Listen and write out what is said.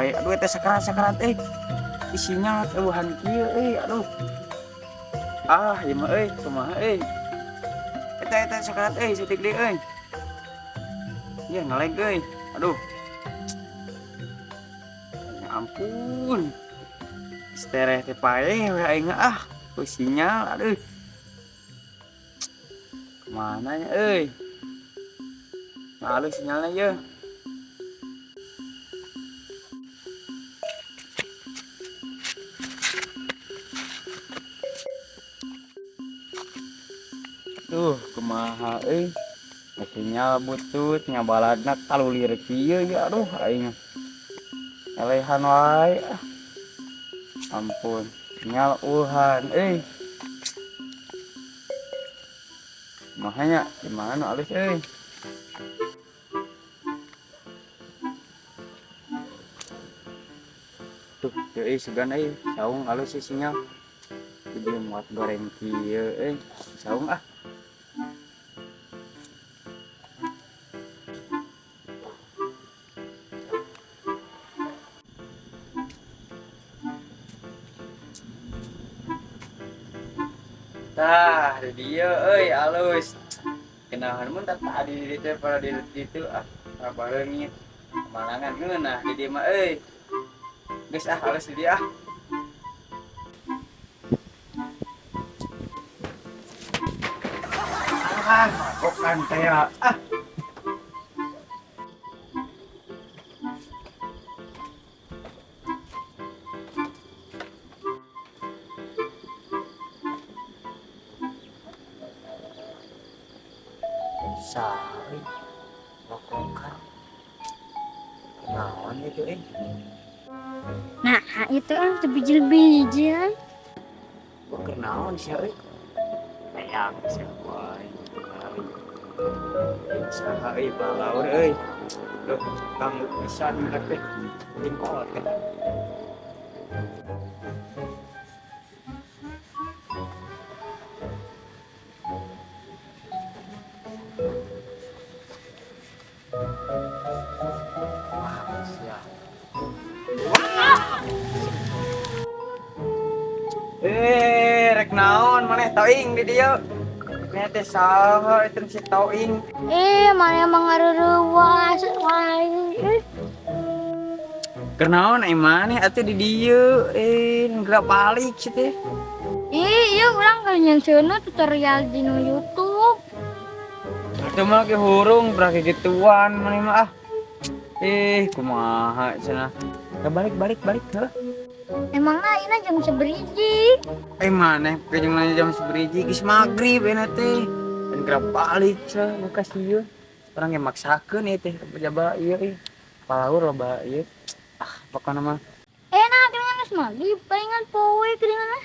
Wae. Aduh teh sakarat-sakarat euy. Isinya eueuhan kieu euy, aduh. Ah, ieu mah euy, kumaha euy. Eta eta sakarat euy, saeutik deui euy. Ieu ngeleg euy. Aduh. Ya ampun. Stereh teh paeh we aing ah. Ku sinyal aduh. Kemana nya euy? Malu sinyalnya ye. Duh, kumaha euy. Sinyal butut nyabaladna kalulir kieu ya aduh aing. Elehan wae ah. Ampun, sinyal uhan euy. Kumaha nya, di mana alus euy. Tuh, euy sugan euy, saung alus sih sinyal. Jadi muat goreng kieu euy, saung ah. Tah, di dieu euy alus. Kenahan mun tah tadi di dieu teh pada di ditu ah, bareungit. Kemalangan ngeunah di dieu mah euy. Geus ah alus di dieu ah. Ah, makokan teh ah. Sari makokan. Naon itu eh? Nah, itu ah teu bijil-bijil. Kok keur naon sia euy? Hayang sia wae. Saha euy balaur euy. Duh, ganggu pisan budak teh. Jeung kolot teh. Wah, sia. Eh, rek naon maneh toing di dieu? Maneh teh saha eta si toing? Eh, maneh mah ngareurewas wae. Keur naon ai maneh atuh di dieu? Eh, geura balik si teh. Ih, ieu urang keur nyieun tutorial di nu YouTube. Itu mah ge hurung berake gituan maneh mah ah. Eh, kumaha cenah. Ya balik balik balik heuh. Emangna ayeuna jam seberiji? Eh maneh jeung nanya jam seberiji geus magrib euna teh. Dan geura balik cenah nu ka sieun. Urang ge maksakeun ieu teh jaba ieu euy. Palaur loba ieu. Ah, pokona mah. Eh, nah, geuningan geus magrib, palingan poe geuningan lah.